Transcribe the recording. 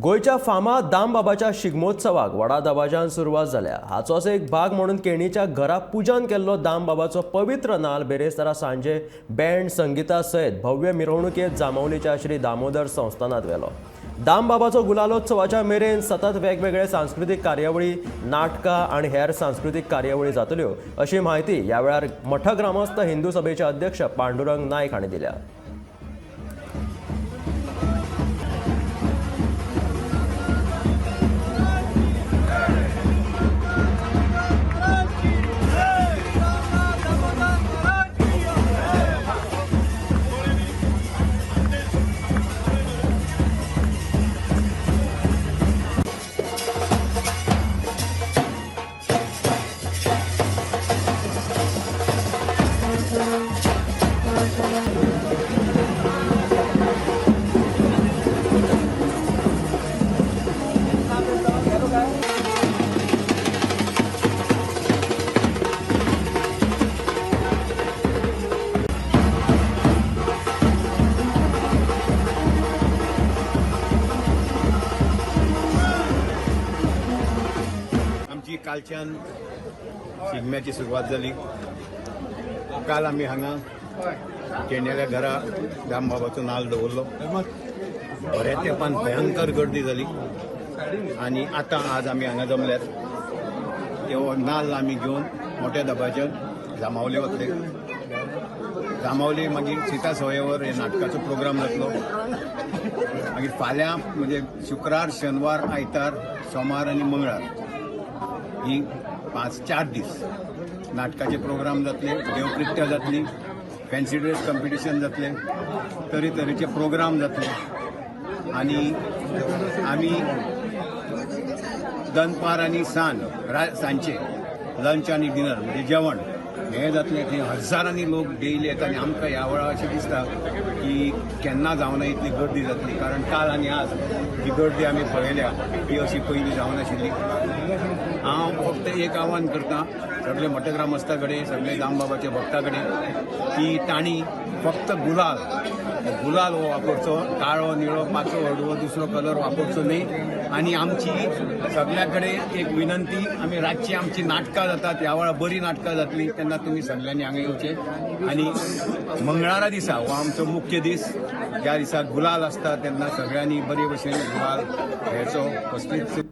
गोंयच्या फामाद दामबाबाच्या शिगमोत्सवाक व्हडा दबाज्यान सुरवात जाल्या. हाचोच एक भाग म्हणून केणीच्या घरा पुजन केल्लो दामबाबाचो पवित्र नाल बिरेस्तारा सांजे बँड संगिता सयत भव्य मिरवणुकेत जांबावलीच्या श्री दामोदर संस्थानात व्हेलो. दामबाबाचो गुलालोत्सवाच्या मेरेन सतत वेगवेगळे सांस्कृतीक कार्यावळी, नाटकां आनी हेर सांस्कृतीक कार्यावळी जातल्यो अशी म्हायती ह्या वेळार मठग्रामस्थ हिंदू सभेचे अध्यक्ष पांडुरंग नायक हांणी दिल्या. आमची कालच्यान शिगम्याची सुरवात जाली. काल आमी हांगा केण्याल्या घरा दामबाबाचो नाल दवरलो. बऱ्या तेंपान भयंकर गर्दी जाली आनी आतां आज आमी हांगा जमल्यात. तो नाल्ल आमी घेवन मोठ्या दबाज्यान जांबावले वतले. जांबावली मागीर सीता स्वयंवर हे नाटकाचो प्रोग्राम जातलो. मागीर फाल्यां म्हणजे शुक्रार, शेनवार, आयतार, सोमार आनी मंगळार ही 5-4 दीस नाटकाचे प्रोग्राम जातले, देवकृत्या जातली, फॅन्सी ड्रेस कॉम्पिटिशन जातले, तरेतरेचे प्रोग्राम जातले. आनी आमी दनपार आनी सांज सांजचे लंच आनी डिनर म्हणजे जेवण हें जातलें. थंय हजारांनी लोक डेली येता आनी आमकां ह्या वेळार अशें दिसता की केन्ना जावना इतली गर्दी जातली, कारण काल आनी आज जी गर्दी आमी पळयल्या ती अशी पयलीं जावनाशिल्ली. हांव फक्त एक आव्हान करता सगळे मठग्रामस्था कडेन, सगळे दामबाबाच्या भक्ता कडेन की तांणी फक्त गुलाल गुलाल हो वापरचो, काळो, निळो, पाचवो, हळडुवो दुसरो कलर वापरचो न्ही. आनी आमची सगळ्या कडेन एक विनंती, आमी रातची आमची नाटकां जातात, ह्या वेळार बरी नाटकां जातली तेन्ना तुमी सगळ्यांनी हांगा येवचें. आनी मंगळारा दिसा हो आमचो मुख्य दीस, ज्या दिसा गुलाल आसता तेन्ना सगळ्यांनी बरे भशेन गुलाल खेळचो. कसलीच